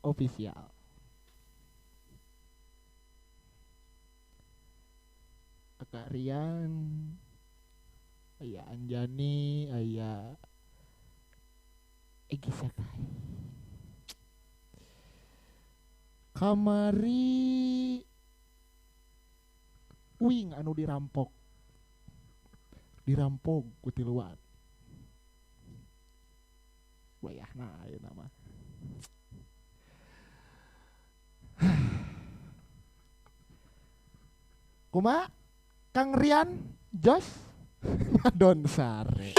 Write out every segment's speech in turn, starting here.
Official. Kak Rian, aya Anjani, aya Egi Sakai. Kamari uing anu dirampok. Dirampok ku tiluan. Wayahna ayeuna mah. Kumaha Kang Rian Jos Don Sare.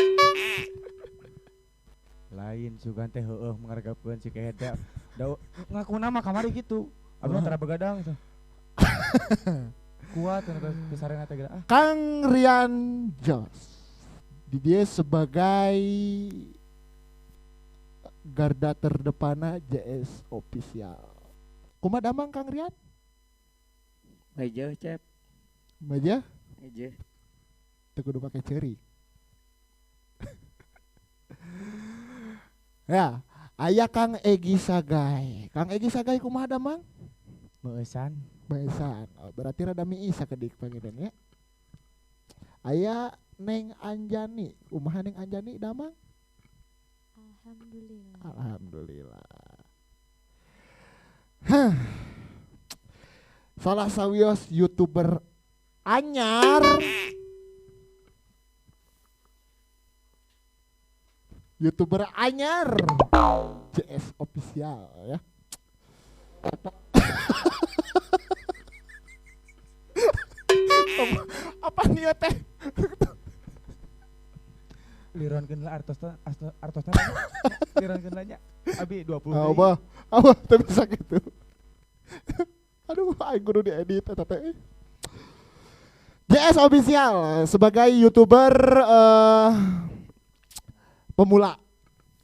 Lain sugan teh heueuh menghargakeun si kehed teh. Da ngaku nama kamari gitu. Abdi tara begadang teh. Kuat cenah teh sarena teh ah. Kang Rian Jos. Di dia sebagai garda terdepana JS Official. Kumaha damang Kang Rian? Meja, Cep. Meja? Meja. Teu kudu pake ceurik. Ya, aya Kang Egi Sagai. Kang Egi Sagai kumaha damang? Meueusan. Meueusan. Oh, berarti rada miis sakedik pangidan ya. Aya Neng Anjani. Kumaha Neng Anjani damang? Alhamdulillah. Alhamdulillah. Hah. Salah sawios YouTuber anyar. YouTuber anyar JS Official ya. Apa nih teh? Lironkeun lah artosna artosna. Lironkeun lah nya. Abi 20. Apa? Apa teu bisa gitu. Aduh, aing kudu diedit eta teh. JS Official sebagai YouTuber pemula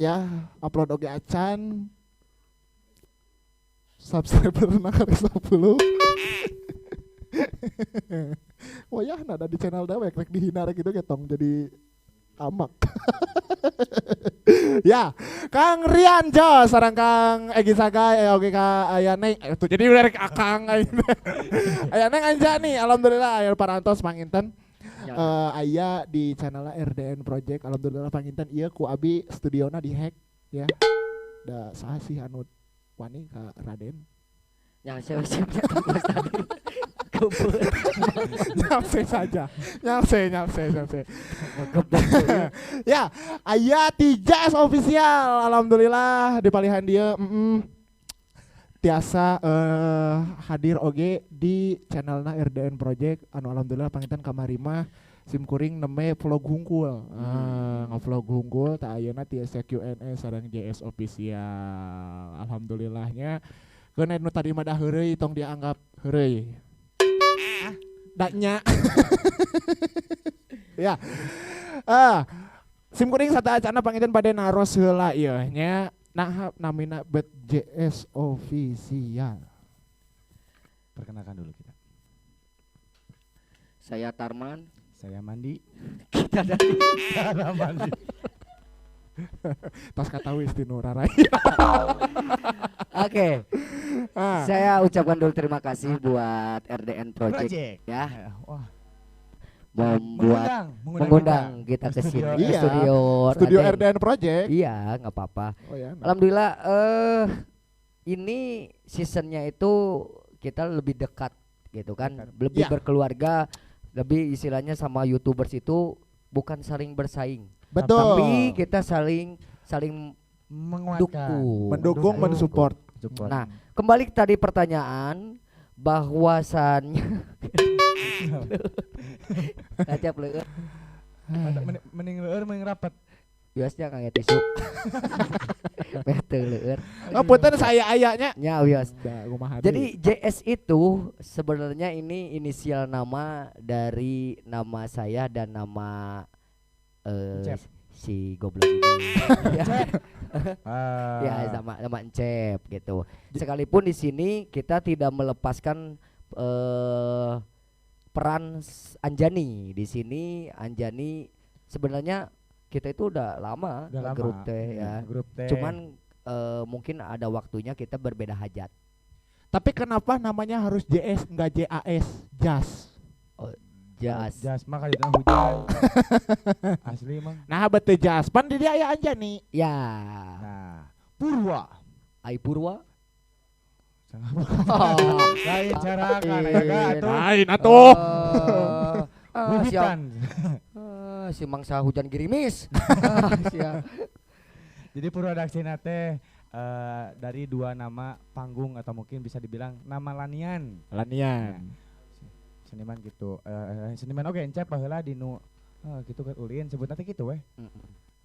ya, upload oge acan, subscriber na karek 10. Wah ya, nada di channel dewek rek dihina rek gitu getong jadi amak. Ya, Kang Rian Jos sareng Kang Egi Sagai oge ka aya Neng. Tuh jadi rek akang aya Neng Anjani, alhamdulillah aya parantos panginten. Ya. Aya di channel RDN Project, alhamdulillah panginten ieu ku abi studiona di-hack ya. Da saha sih anu wani ka Raden? Yang siap tadi. Nyamse saja. Nyamse. Ya, aya ti JS Official, alhamdulillah di palihan dieu tiasa hadir oge di channelna RDN Project anu alhamdulillah panginten kamari mah sim kuring neme vlog hungkul. Ngevlog hungkul tah ayeuna tiasa Q&A sareng JS Official. Alhamdulillahnya keun nu tadi mah da heureuy tong dianggap heureuy. Daknya. Ya. Sim kuring sateuacana panginten bade naros heula ieu nya. Nah, namina bet JS Official. Perkenalkan dulu kita. Saya Tarman. Saya Mandi. Kita dari Tara Mandi. Tas katawis di Nurarai. Oke. Saya ucapkan dulu terima kasih buat RDN Project ya. Wah. Membuat mengundang kita ke sini. Iya, studio RDN Project. Iya, nggak apa-apa. Oh, ya, nah. Alhamdulillah ini seasonnya itu kita lebih dekat gitu kan, lebih berkeluarga, lebih istilahnya sama YouTubers itu bukan saling bersaing. Betul. Tapi kita saling menguatkan, mendukung, mensupport. Nah, kembali tadi pertanyaan bahwasannya acap leueur. Mending leueur mending rapat. Biasanya kangge tisu. Meh teu leueur. Oh, punten saya ayanya. Nya wios. Jadi JS itu sebenarnya ini inisial nama dari nama saya dan nama si goblok ini. Ya, sama nama Encep gitu. Sekalipun di sini kita tidak melepaskan peran Anjani. Di sini Anjani sebenarnya kita itu udah lama grup teh ya. Grup teh. Cuman mungkin ada waktunya kita berbeda hajat. Tapi kenapa namanya harus JS enggak JAS? Jas. Oh, jas. Jas mah kali hujan. Asli mah. Nah, betul jas. Pan di dia aya Anjani. Ya. Nah, Purwa. Ai Purwa. Lain carakan ya atuh. Lain atuh. Siap. Si mangsa hujan gerimis. Siap. Jadi Purwadaksina teh dari dua nama panggung atau mungkin bisa dibilang nama lanian. Lanian. Nah, seniman gitu. Seniman oge encep baheula di nu gitu kan ulin sebutna teh kitu weh.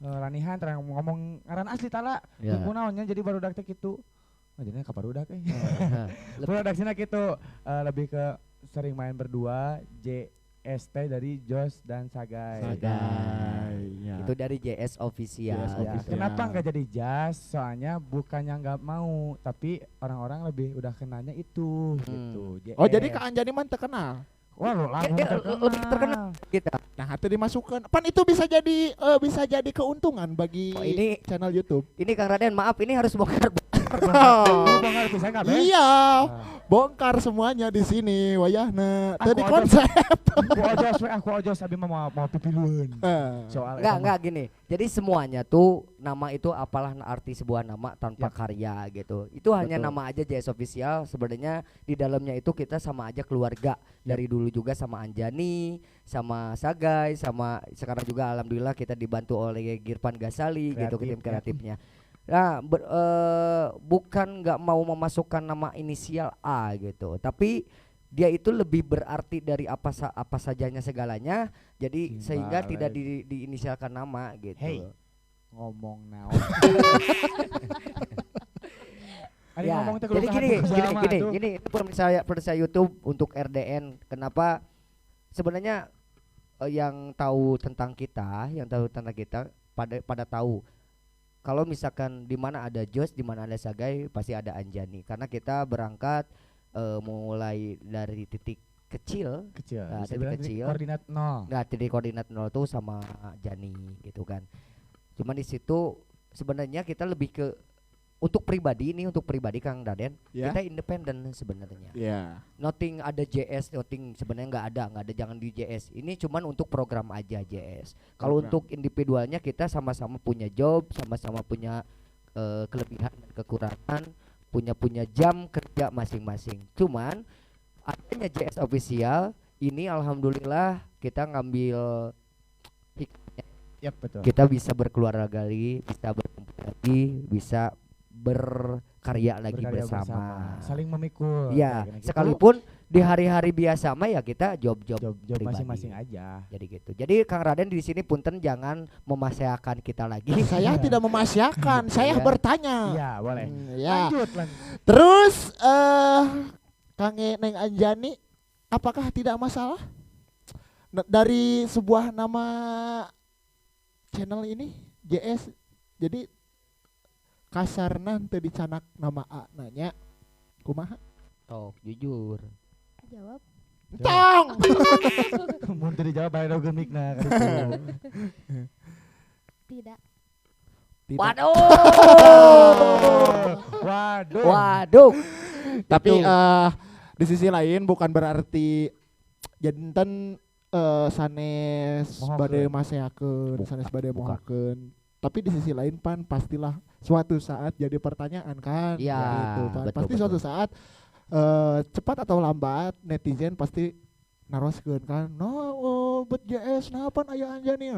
Lanihan terang ngomong ngaran asli tala. Yeah. Kunaonnya jadi barudak teh kitu. Oh, jadinya kabarudak euy. Purwadaksina kitu lebih ke sering main berdua JST dari Jos dan Sagai. Sagai. Ya. Itu dari JS Official. JS Official. Ya. Kenapa nggak jadi Jas? Soalnya bukannya nggak mau, tapi orang-orang lebih udah kenanya itu gitu. JS. Oh, jadi Kak Anjani mah terkenal. Wah, langsung terkenal. Lebih terkenal kita. Nah, itu dimasukkan. Pan itu bisa jadi keuntungan bagi ini, channel YouTube. Ini Kang Raden, maaf ini harus bongkar. Bongkar bisa nggak? Iya, bongkar semuanya di sini wayahna. Tadi konsep. Aku ojos abi mau pipiluan. Soal enggak gini. Jadi semuanya tuh nama itu apalah arti sebuah nama tanpa karya gitu. Itu hanya nama aja JS Official. Sebenarnya di dalamnya itu kita sama aja keluarga. Dari dulu juga sama Anjani, sama Sagai, sama sekarang juga alhamdulillah kita dibantu oleh Girpan Gasali kreatif, gitu tim kreatifnya. Nah, bukan nggak mau memasukkan nama inisial A gitu, tapi dia itu lebih berarti dari apa sajanya segalanya. Jadi sehingga tidak diinisialkan nama gitu. Hey, ngomong naon. Ya, jadi gini, itu pemirsa YouTube untuk RDN. Kenapa sebenarnya yang tahu tentang kita pada tahu. Kalau misalkan di mana ada Jos, di mana ada Sagai, pasti ada Anjani. Karena kita berangkat mulai dari titik kecil. Nah, titik kecil. Koordinat 0. Nah, titik koordinat 0 tuh sama Jani gitu kan. Cuman di situ sebenarnya kita lebih ke untuk pribadi Kang Raden, kita independen sebenarnya. Yeah. Nothing ada JS, nothing sebenarnya nggak ada jangan di JS. Ini cuman untuk program aja JS. Kalau untuk individualnya kita sama-sama punya job, sama-sama punya kelebihan dan kekurangan, punya jam kerja masing-masing. Cuman adanya JS Official ini alhamdulillah kita ngambil hikmahnya. Yep, betul. Kita bisa berkeluarga lagi, bisa berkumpul lagi, bisa berkarya lagi bersama. Saling memikul. Ya, sekalipun di hari-hari biasa mah ya kita job-job masing-masing aja. Jadi gitu. Jadi Kang Raden di sini punten jangan memasyakan kita lagi. Saya tidak memasyakan, saya bertanya. Iya, boleh. Ya. Lanjut. Terus Kang Neng Anjani, apakah tidak masalah dari sebuah nama channel ini JS? Jadi kasarna teu dicanak nama A nanya kumaha? Oh, jujur. Jawab. Tong. Mun teu dijawab bae dogeun mikna. Tidak. Waduh. Waduh. Tapi di sisi lain bukan berarti janten sanes bade maseakeun, sanes bade mohokeun. Tapi di sisi lain pan pastilah suatu saat jadi pertanyaan kan. Ya, gitu, pan. Betul, pasti betul. Suatu saat cepat atau lambat netizen pasti naroskeun kan. No, bet JS nah pan aya Anjani.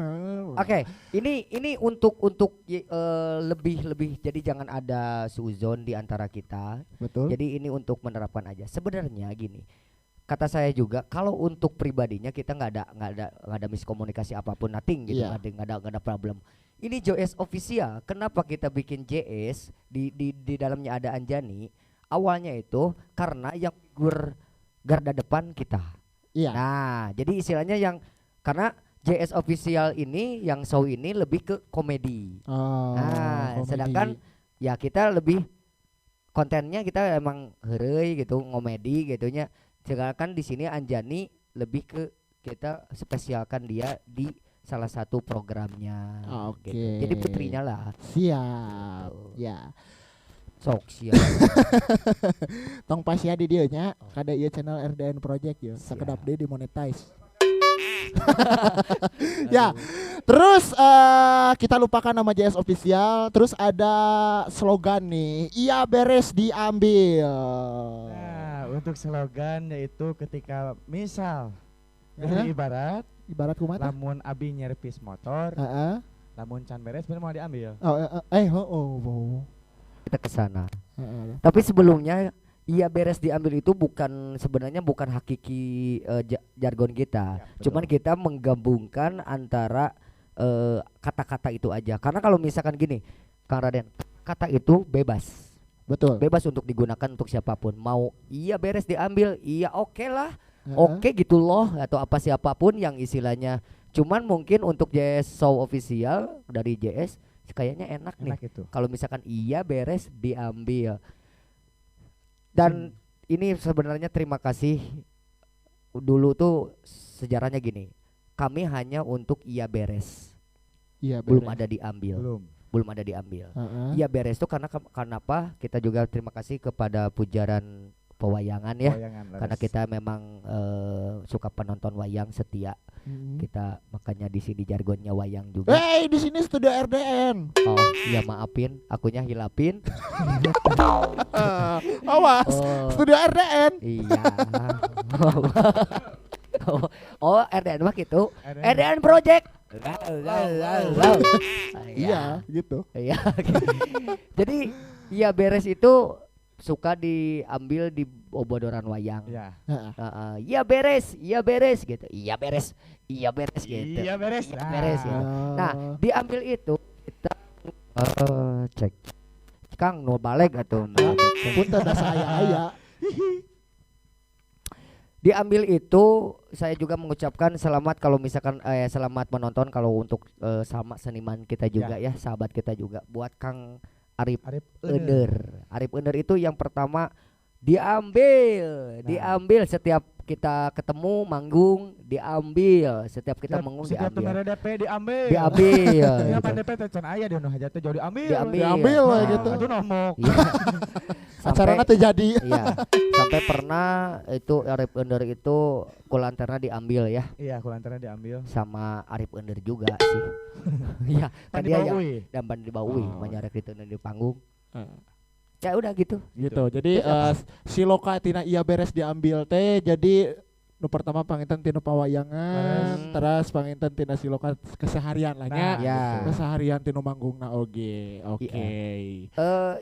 Oke, ini untuk lebih jadi jangan ada suuzon di antara kita. Betul. Jadi ini untuk menerapkan aja. Sebenarnya gini. Kata saya juga kalau untuk pribadinya kita nggak ada miskomunikasi apapun, nothing gitu, nggak ada problem. Ini JS Official, kenapa kita bikin JS di dalamnya ada Anjani? Awalnya itu karena yang figur garda depan kita. Iya. Nah, jadi istilahnya yang karena JS Official ini yang show ini lebih ke komedi. Oh, nah, komedi. Sedangkan ya kita lebih kontennya kita emang heureuy gitu, ngomedi gitunya. Sedangkan di sini Anjani lebih ke kita spesialkan dia di salah satu programnya. Oke. Gitu. Jadi putrinya lah. Siap. Gitu. Ya. Sok siap. Tong pasia di dieu nya, kada ieu channel RDN Project ya. Sakedap deui dimonetize. Ya, terus kita lupakan nama JS Official. Terus ada slogan nih, iya beres diambil. Nah, untuk slogan yaitu ketika misal dari ibarat kumaha? Lamun abi nyervis motor, lamun can beres bener mau diambil. Oh. Kita ke sana. Tapi sebelumnya iya beres diambil itu bukan sebenarnya bukan hakiki jargon kita. Ya, cuman kita menggabungkan antara kata-kata itu aja. Karena kalau misalkan gini, Kang Raden, kata itu bebas. Betul. Bebas untuk digunakan untuk siapapun. Mau iya beres diambil, iya oke lah. Oke gitu loh atau apa siapapun yang istilahnya. Cuman mungkin untuk JS Show Official dari JS kayaknya enak nih. Kalau misalkan iya beres diambil. Dan ini sebenarnya terima kasih dulu tuh sejarahnya gini. Kami hanya untuk iya beres. Iya beres. Belum ada diambil. Belum ada diambil. Iya beres tuh karena kenapa? Kita juga terima kasih kepada Pujaran Pewayangan ya. Karena kita memang suka penonton wayang setia. Kita makanya di sini jargonnya wayang juga. Hey, di sini studio RDN. Oh, iya maafin, akunya hilapin. Awas, studio RDN. Iya. Oh, RDN mah gitu. RDN Project. Iya, gitu. Iya. Jadi, iya beres itu suka diambil di obodoran wayang. Ya. Iya beres gitu. Iya beres, iya beres gitu. Iya beres. Iya beres gitu. Nah, diambil itu kita cek. Kang nu balik atuh. Punten da saya aya. Diambil itu saya juga mengucapkan selamat kalau misalkan selamat menonton kalau untuk sama seniman kita juga ya, sahabat kita juga buat Kang Arif Ender. Arif Ender itu yang pertama diambil, diambil setiap kita ketemu manggung diambil, setiap kita manggung diambil. Setiap DP diambil. Diambil. Ya gitu. DP teh can aya di nu hajat teh jauh diambil. Diambil lah gitu. Itu nomok. Iya. Acarana teh jadi. Iya. Sampai pernah itu Arif Ender itu kulanterna diambil ya. Iya, kulanterna diambil. Sama Arif Ender juga sih. Iya, kan dia yang dan ban dibaui, menyarek itu di panggung. Ya udah gitu. Gitu. Jadi si loka tina iya beres diambil teh jadi nu pertama panginten tina pawayangan, terus panginten tina si loka keseharian lah nya. Ya. Keseharian tinu manggungna oge. Oke.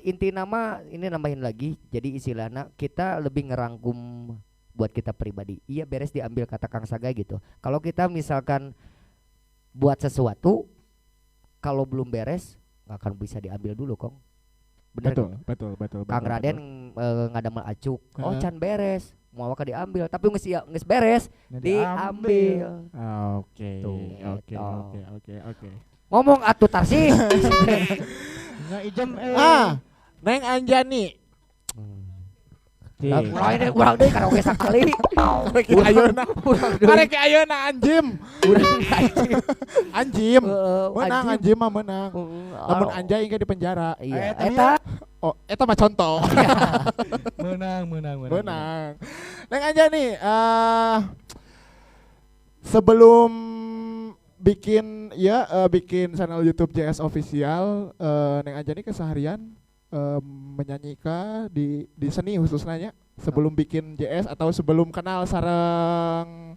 Inti nama ini nambahin lagi. Jadi istilahnya kita lebih ngerangkum buat kita pribadi. Iya beres diambil kata Kang Saga gitu. Kalau kita misalkan buat sesuatu kalau belum beres nggak akan bisa diambil dulu, Kong. Bener. Betul. Kang Raden ngadamel acuk. Oh can beres, mau ka diambil, tapi geus ieu geus beres, diambil. Oke. Ngomong atuh Tarsi. Nya ijem Neng Anjani. Urang deui karaoke sakali. Karek ayeuna anjim. Urang anjim. Anjim. Menang anjim mah menang. Lamun anjay engke di penjara. Iya. Eta. Oh, eta mah contoh. Menang. Neng Anjani, sebelum bikin bikin channel YouTube JS Official, Neng Anjani keseharian menyanyika di seni khususnya nya sebelum bikin JS atau sebelum kenal sareng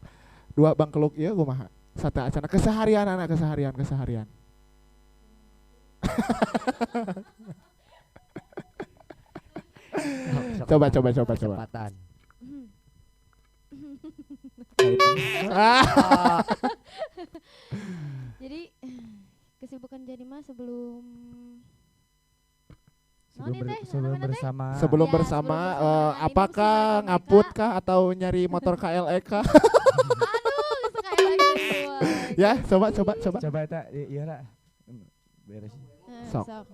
dua Bang Keluk ieu kumaha? Sata acana keseharian anak keseharian. Coba. Kesempatan. Jadi kesibukan jadi mah sebelum Sebelum bersama apakah ngaput kah atau nyari motor KLE kah? Aduh, KLE. Ya, coba. Coba eta ieu lah. Beres. Sok.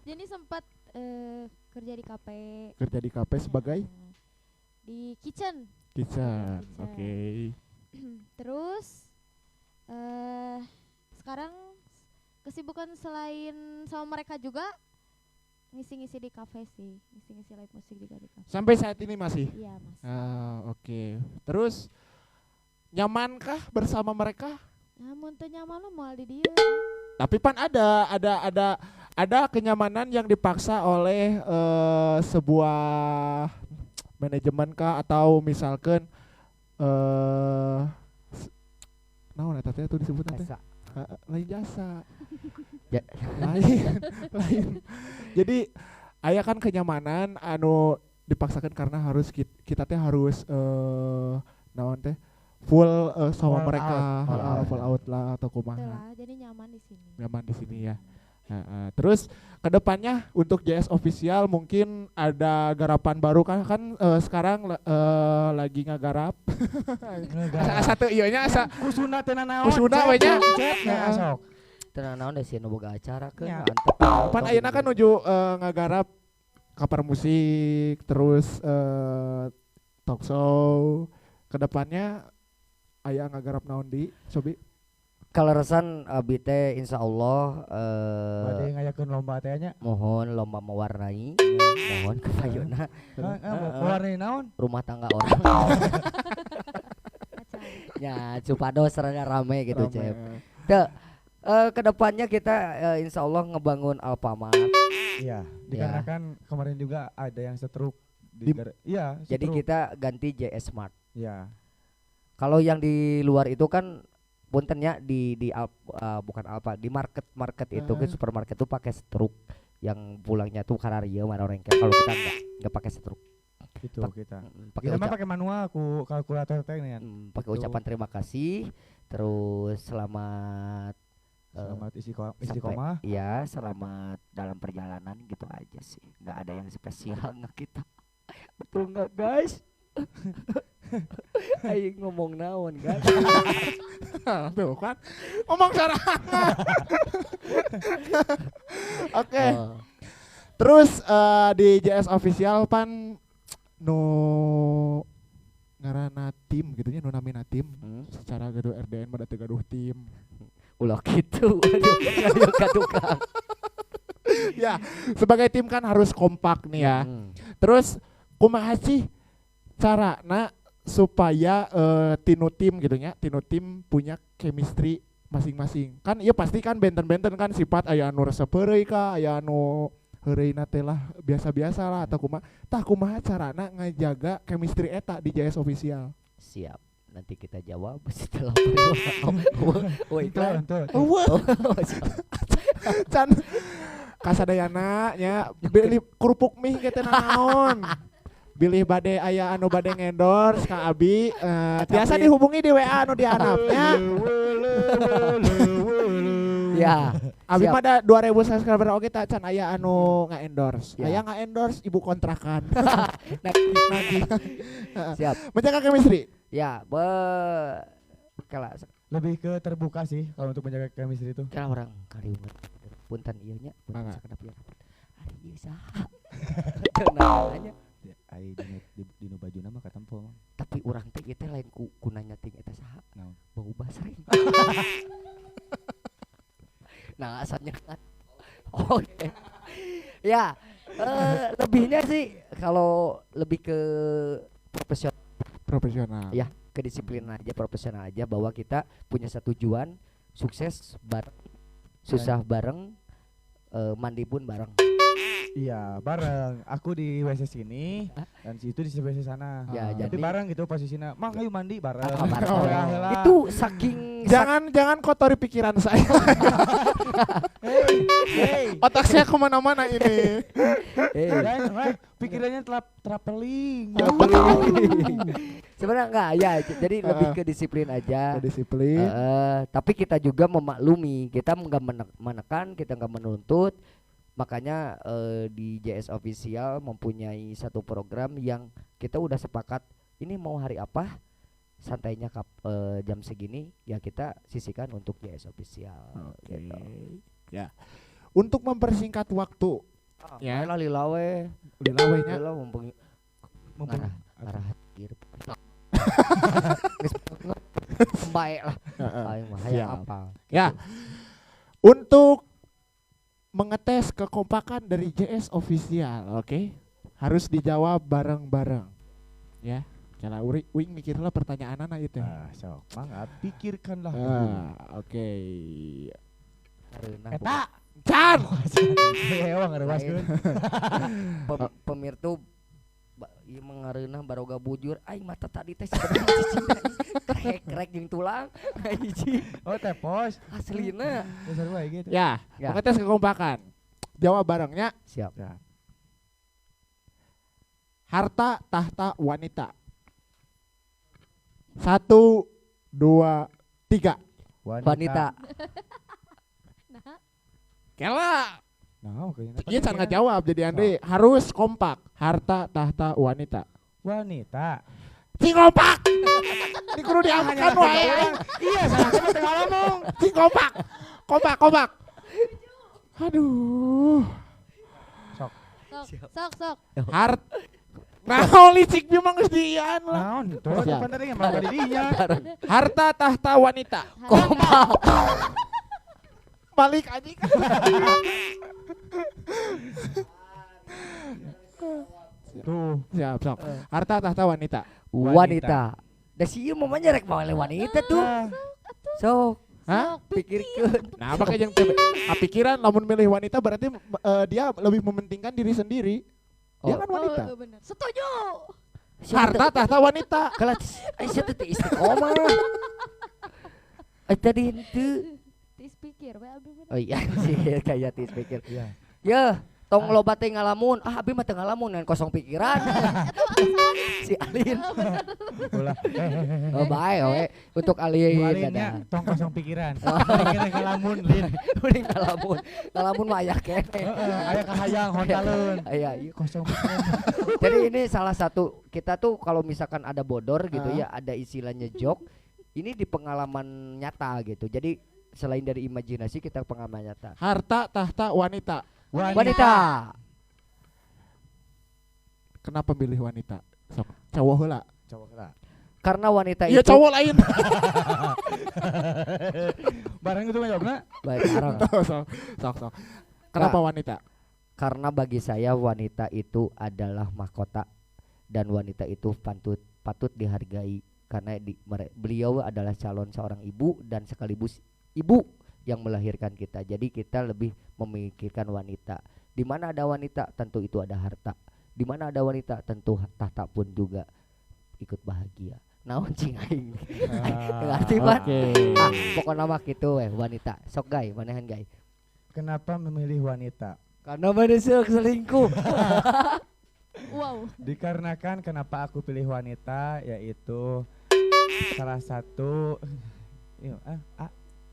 Jadi sempat kerja di kafe. Kerja di kafe sebagai? Di kitchen. Kitchen. Oke. Terus sekarang kesibukan selain sama mereka juga Ngisi-ngisi di kafe sih, ngisi-ngisi live musik juga di kafe. Sampai saat ini masih. Iya, Mas. Ah, oke. Terus nyamankah bersama mereka? Nah, mun teu nyaman mah moal di dieu. Tapi pan ada kenyamanan yang dipaksa oleh sebuah manajemen kah atau misalkan naon eta teh tuh disebutna teh? Jasa. Lain jasa. Ja. Lain, lain. Jadi aya kan kenyamanan anu dipaksakan karena harus kita teh harus naon teh full sama All mereka, out. heeh, All out. full out lah atau Betul kumaha. lah, jadi nyaman di sini. Nyaman di sini ya. Heeh. Terus kedepannya untuk JS Official mungkin ada garapan baru kan kan sekarang lagi ngagarap. Asa asa teu ieu nya asa Kusuna teh nanaon? Kusuna we nya. Cek nya sok. Tenang naon deh sih nu boga acara keun Ya. antep. Pan ayeuna kan nuju ngagarap cover musik terus talk show. Kedepannya aya ngagarap naon di Sobi? Kaleresan abi teh insyaallah Bade ngayakeun lomba teh nya. Mohon lomba mewarnai, mohon kepayuna Heeh, mau keluar nih naon? Rumah tangga orang. Acara. Ya, supados rada rame gitu, Rame. Cep. Teu, kedepannya kita insya Allah ngebangun Alfamart. Iya, dikarenakan kemarin juga ada yang stroke di, iya, Jadi stroke. kita ganti JS Smart. Iya. Kalau yang di luar itu kan puntennya di bukan Alfa, di market market itu ke supermarket tuh pakai struk yang pulangnya tuh kararieu marorengke. Kalau kita enggak pakai struk. Gitu kita. Pakai Kita mah pakai manual ku kalkulator teh nih. Pakai Gitu. ucapan terima kasih, terus selamat Selamat istiqomah. Iya, selamat dalam perjalanan gitu aja sih. Nggak ada yang spesial nggak kita. Betul nggak guys? Ayo ngomong naon guys. Tuh kan ngomong sorangan. Oke. Oh, Terus di JS Official pan nu ngaranna tim gitu nya, nu namina tim secara gaduh RDN mah da teu gaduh tim. Ulah gitu. Aduh, aduh ka tukang. Ya, sebagai tim kan harus kompak nih ya. Terus kumaha sih carana supaya tinu tim gitu nya, tinu tim punya chemistry masing-masing. Kan iya pasti kan benten-benten kan sifat, aya anu resep heureuy ka, aya anu heureuyna teh lah biasa-biasa lah atau kumaha. Tah kumaha carana ngajaga chemistry eta di JS Official? Siap. Nanti kita jawab setelah oh, iklan. Itu, itu. Eueuh, Oh, siap. can kasadayana nya beli kerupuk mie gitu naon. Bilih bade aya anu bade ngendorse ka abi tiasa dihubungi di WA anu diharapnya. Ya. Abi Siap. mah da 2000 subscriber oge tak can aya anu nga-endorse. Ya. Aya nga-endorse ibu kontrakan. Nah, Nagih. siap. Menjaga chemistry. Ya, be kala Lebih ke terbuka sih kalau untuk menjaga chemistry itu. kala orang kaliungan. Punten ieu nya, punten Mangga. sakedap ieu rapat. Ari ieu saha? Teu nanya. Ya, ai di nu bajuna mah katempo mah. Tapi urang teh ieu teh lain ku ku nanya ting eta saha. Naon? Bau basreng. Nah, asalnya kan. Oke. Ya, lebihnya sih kalau lebih ke profesional. Profesional. Ya, kedisiplinan aja, profesional aja bahwa kita punya satu tujuan, sukses bareng, susah bareng, mandi pun bareng. Iya, bareng. Aku di WC sini dan si itu di WC sana. Ya, Tapi jadi bareng gitu posisinya. Mang ayo mandi bareng. Ah, bareng. Oh, ya, heula. Itu saking Jangan jangan kotori pikiran saya. Hey, hey. Otak saya kemana-mana ini. Dan, weh, pikirannya telah traveling. Sebenarnya enggak ya, jadi lebih ke disiplin aja. Disiplin. Tapi kita juga memaklumi, kita nggak menekan, kita nggak menuntut. Makanya di JS Official mempunyai satu program yang kita udah sepakat ini mau hari apa, santainya jam segini ya kita sisihkan untuk JS Official. Oke. Gitu. Ya. Untuk mempersingkat waktu, Ya lah lila we, lila we nya. lila mumpung Mumpung ngarah ngarah hadir. Geus bae lah. Heeh. Aing mah hayang Siap. apa. Ya. Untuk Mengetes kekompakan dari JS Official, oke? Harus dijawab bareng-bareng. Ya. Cara uri uing mikirlah pertanyaanana ieu teh. Ah, sok mangga pikirkanlah dahulu. Ah, oke. Kareuna Eta Can. Hewa ngarewaskeun. Pemir tuh ieu mah ngareunah baroga bujur aing mata tadi teh sebenarnya cicing krek-krek jeung tulang hiji Oh, tepos. aslina. Dasar wae gitu. Ya, Ya. mengetes kekompakan. Jawab barengnya Siap. Ya. harta tahta wanita. 1, 2, 3. Wanita. Nah, Kela. Nah, kayaknya. Iya can ngajawab jadi Andre harus kompak. Harta tahta wanita. Wanita. Cing kompak. Ini kudu diamalkan wae. Iya, salah sama tengah ngomong. Cing kompak. Kompak, kompak. Aduh. sok, sok, sok. Hart. Nah, licik memang geus diian lah. Naon tuh, Siap. pan tadi yang malah didinya. Harta tahta wanita. Kompak. Balik anjing. Tuh. Siap, sok. Harta tahta wanita. Wanita. Da si ieu mah rek mawa wanita tuh. Sok Hah? Sok, pikir. pikirkeun. Nah, makanya yang pikiran lamun milih wanita berarti dia lebih mementingkan diri sendiri. Dia Oh. kan wanita. Oh, bener. Setuju. Harta tahta wanita. Kalau sia teh istiqomah. Eh tadi henteu. Tis pikir we abi bener. Oh iya sih kayak tis pikir. Iya. Ya, tong loba teh ngalamun. Ah abi mah teu ngalamun ngan kosong pikiran. Si Alin. Ulah. Oh bae we untuk Alin Bu Alinnya dadah. tong kosong pikiran. Pikiran ngalamun lin. Mending ngalamun. Ngalamun mah aya keneh. Heeh, aya kahayang hontaleun. Aya iya. Kosong pikiran. Jadi ini salah satu kita tuh kalau misalkan ada bodor gitu ya, ada istilahnya joke. Ini di pengalaman nyata gitu. Jadi selain dari imajinasi kita pengalaman nyata. Harta tahta wanita. Wanita. Kenapa milih wanita? Sok, cowok heula. Cowok lah. Karena wanita Iya itu cowok lain. Bareng itu mah jawabna. Baik, bareng. Sok, sok, sok. Kenapa wanita? Karena bagi saya wanita itu adalah mahkota dan wanita itu patut patut dihargai karena beliau adalah calon seorang ibu dan sekaligus ibu yang melahirkan kita. Jadi kita lebih memikirkan wanita. Di mana ada wanita tentu itu ada harta. Di mana ada wanita tentu tahta pun juga ikut bahagia. Naon cing aing. Ngerti Pan? Oke. Ah, pokoknya mah gitu weh wanita. Sok gay, manehan gay. Kenapa memilih wanita? Karena manusia selingkuh. Wow. Dikarenakan kenapa aku pilih wanita yaitu salah satu iya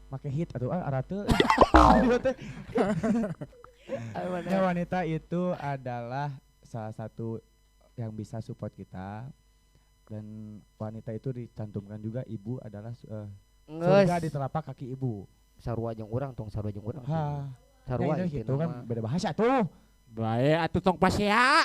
make hit atau arate. Ya, wanita itu adalah salah satu yang bisa support kita dan wanita itu dicantumkan juga ibu adalah surga di telapak kaki ibu. Sarua jeung urang tong sarua jeung urang. Ha, Sarua ya, itu gitu kan beda bahasa tuh. Bae atuh tong pasea.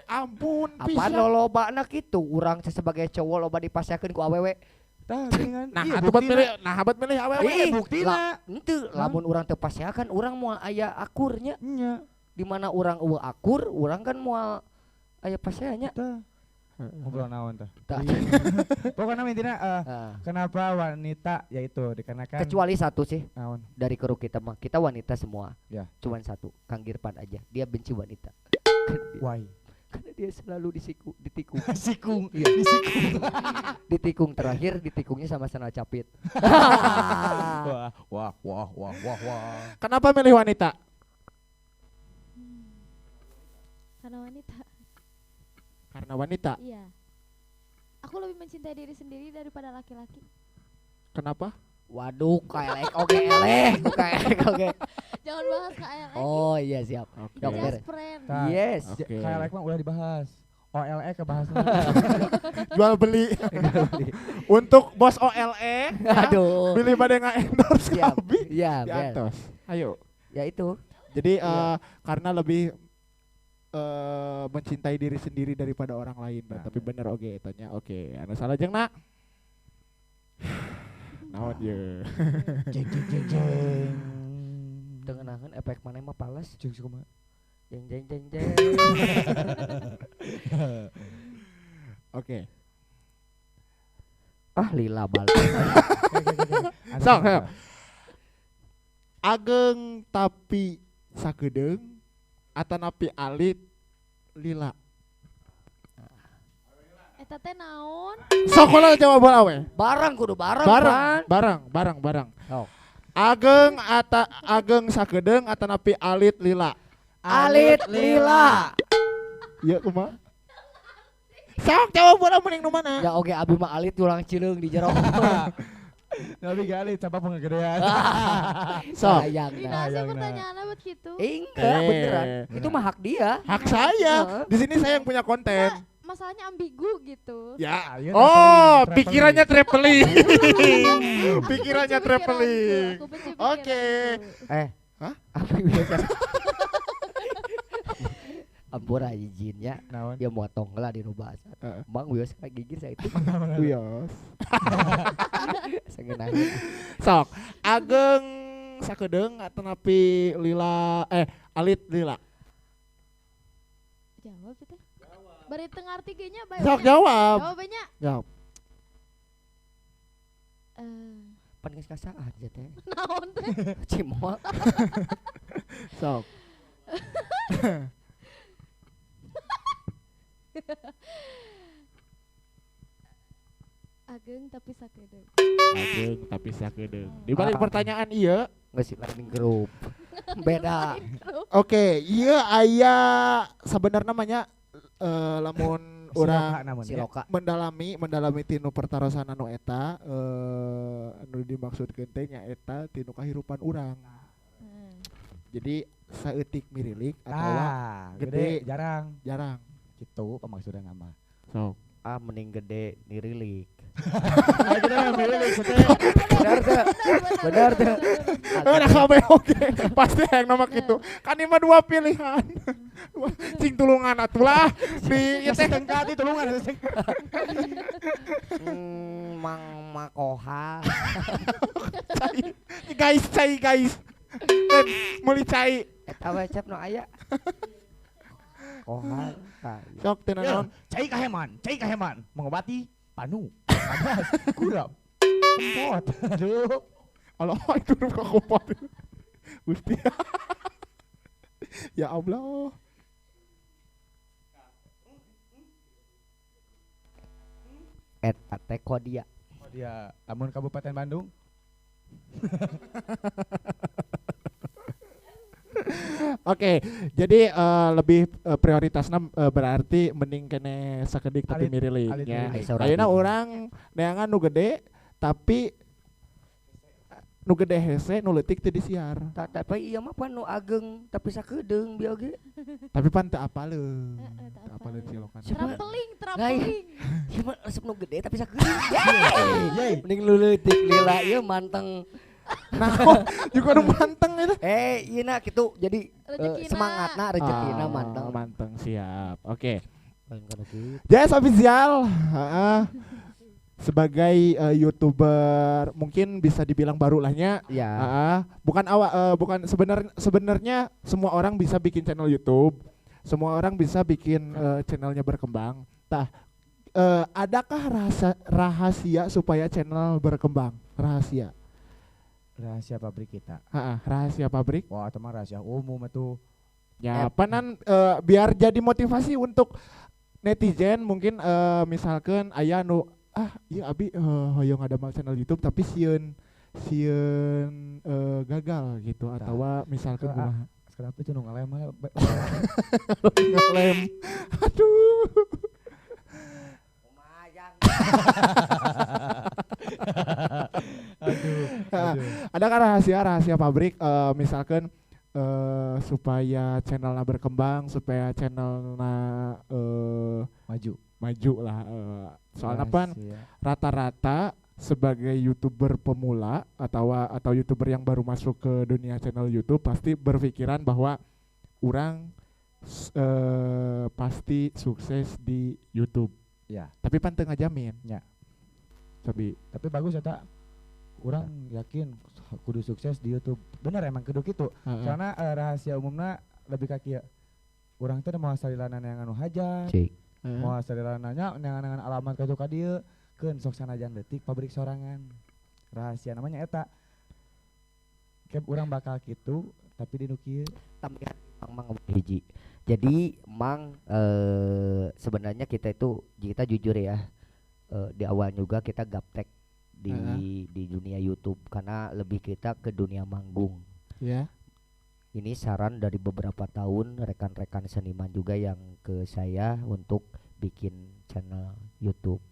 Ampun Apaan pisan. lolobana kitu urang sebagai cowok loba dipaseakeun ku awewe. Tah geuningan. Nah, Iya, atuh bet buktina. milih, nah bet milih awewe. Ih, buktina. Henteu, lamun urang teu paseakan urang moal aya akurnya. Nya, Di mana urang eueuh akur, urang kan moal aya paseanya. tah. Ngobrol naon tah. Tah. Pokoknya intinya Ah. kenapa wanita yaitu dikarenakan Kecuali satu sih naon? dari kru kita mah, kita wanita semua. Ya. Cuman satu, Kang Girpan aja. Dia benci wanita. Why? Karena dia selalu disiku, ditikung. Sikung, Iya. disikung. Ditikung terakhir, ditikungnya sama sandal capit. Wah, wah, wah, wah, wah, wah. Kenapa milih wanita? Karena wanita. Karena wanita. Iya. Aku lebih mencintai diri sendiri daripada laki-laki. Kenapa? Waduh, KLX oke eleh, KLX oke. Jangan bahas KLX. Oh iya siap. Oke. Dokter. Just friend. Tah, Yes. Oke. KLX mah udah dibahas. OLE kebahas. Jual beli. Untuk bos OLE, ya, Aduh. pilih pada nggak endorse Siap. kami. Iya, Di bener. atas. Ayo. Ya itu. Jadi Iya. karena lebih mencintai diri sendiri daripada orang lain. Nah. Tapi bener oke tanya. Oke, anu salah jeung nak. Naon ye. Jeng jeng jeng jeng. Teu ngeunaheun efek maneh mah pales. Cing kumaha? Jeng jeng jeng jeng. Oke. Ah lila balik. Sok, ayo. Ageng tapi sakedeung atanapi alit lila. Eta teh naon? Sok lah jawab bola we. Barang kudu barang. Barang. Oh. Ageng ata ageng sakedeung atanapi alit lila. Alit lila. Iya kumaha? Sok jawab bola mending nu mana? Ya oke abi mah alit tulang cileung di jero. Nabi ge alit sabab pengegedean. Sok. Dina sih pertanyaanna buat gitu. Enggak beneran. Itu mah hak dia. Hak saya. Di sini saya yang punya konten. Masalahnya ambigu gitu. Ya. Oh, pikirannya traveling. Pikirannya traveling. Oke. Hah? Abi biasa. Ampura izinnya, dia motong lah di bahasa. Bang wios gigir saya itu. Wios. Sengenahnya. Sok, ageng sakedeung atanapi lila alit lila. Jawab itu. Bari teu ngarti ge nya bae. Sok jawab. Jawabannya. Jawab. Pan geus kasaan aja teh. Naon teh? Cimol. Sok. Ageng tapi sakedeung. Ageng tapi sakedeung. Di balik pertanyaan iya geus lightning group. Beda. Oke, iya aya sebenarnya namanya lamun urang mendalami tinu pertarosan anu eta anu dimaksudkeun teh nya eta tinu kahirupan urang. Jadi saeutik mirilik atawa gede jarang. Jarang. Gitu pemaksudna nama. So, mending gede nirilik. Benar teh. Benar kabeh oge. Pasti yang nama kitu. Kan ieu mah dua pilihan. Cing tulungan atulah di ieu teh tengkat di tulungan. Mang Makoha. Guys, cai guys. Meuli cai. Eta we cep nu aya. Koha. Sok teu naon. Cai kaheman mengobati panu, panas, kurap, kompot. Aduh. Allah itu rupa kompot. Gusti. Ya Allah. Eta teh kodia. Kodia, lamun Kabupaten Bandung. Oke, jadi lebih prioritasnya berarti mending kene sakedik tapi mirilik ya. Ayeuna urang neangan nu gede tapi nu gede hese nu leutik teu disiar. Tapi ieu mah pan nu ageng tapi sakedeung bieu ge. Tapi pan teu apaleun. Teu apaleun silokan. Traveling. Ieu mah resep nu gede tapi sakedeung. Mending nu leutik lila ieu manteng. Nah, juga nu manteng itu. Iya nak gitu. Jadi semangatna rezekina manteng. Manteng siap. Oke. Jazz Official sebagai YouTuber mungkin bisa dibilang baru lahnya. Ya. Bukan awak bukan sebenarnya semua orang bisa bikin channel YouTube. Semua orang bisa bikin channelnya berkembang. Tah, adakah rahasia supaya channel berkembang? Rahasia. Rahasia pabrik kita. Rahasia pabrik. Wah, itu mah rahasia umum itu. Ya, panan biar jadi motivasi untuk netizen mungkin misalkan aya nu iya abi hoyong ada channel YouTube tapi sieun gagal gitu atau misalkan kumaha. Kenapa itu nu ngalem? Ngalem. Aduh. Aduh. Ada kan rahasia pabrik misalkan supaya channelnya berkembang, supaya channelnya maju lah. Soalnya pan rata-rata sebagai YouTuber pemula atau YouTuber yang baru masuk ke dunia channel YouTube pasti berpikiran bahwa orang pasti sukses di YouTube. Ya. Tapi pan teu ngajamin. Ya. Tapi bagus ya tak. Urang yakin kudu sukses di YouTube. Bener emang kudu kitu. Heeh. Soalna rahasia umumna lebih ka kieu. Urang teh moal salilana neangan nu hajat, Cik. Heeh. moal salilana nya neangan alamat ka ka dieu, keun sok sanajan leutik pabrik sorangan. Rahasia namanya eta. Kep urang bakal kitu tapi di nu kieu. Tambahan Mang, Mang ngomong hiji. Jadi Mang, sebenarnya kita itu kita jujur ya, di awal juga kita gaptek di di dunia YouTube karena lebih kita ke dunia manggung. Ya. Ini saran dari beberapa tahun rekan-rekan seniman juga yang ke saya untuk bikin channel YouTube.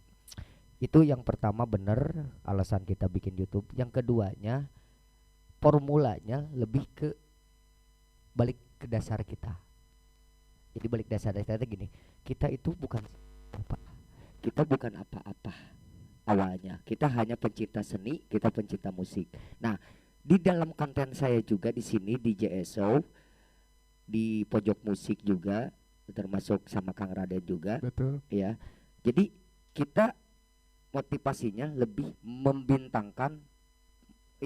Itu yang pertama bener alasan kita bikin YouTube. Yang keduanya formulanya lebih ke balik ke dasar kita. Jadi balik dasar kita gini, kita itu bukan apa, kita bukan apa-apa awalnya. Kita hanya pencinta seni, kita pencinta musik. Nah, di dalam konten saya juga di sini di JSO, di pojok musik juga, termasuk sama Kang Raden juga. Betul. Ya. Jadi kita motivasinya lebih membintangkan,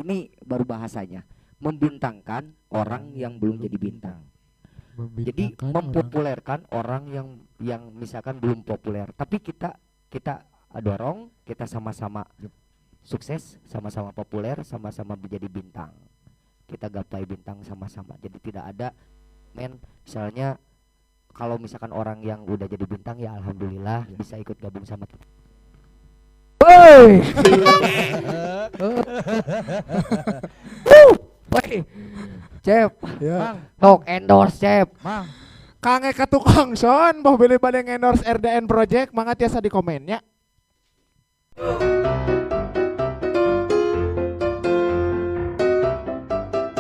ini baru bahasanya, membintangkan orang yang belum jadi bintang. Jadi Membintangkan orang. mempopulerkan orang yang misalkan belum populer, tapi kita dorong, kita sama-sama sukses, sama-sama populer, sama-sama menjadi bintang. Kita gapai bintang sama-sama. Jadi tidak ada men misalnya kalau misalkan orang yang udah jadi bintang ya alhamdulillah bisa ikut gabung sama kita. Woi. Woi. Cep, Ya. Mang, tok endorse Cep. Mang, Kang Eka Tukang Son, boh bilih bade endorse RDN Project, mangga tiasa di komennya.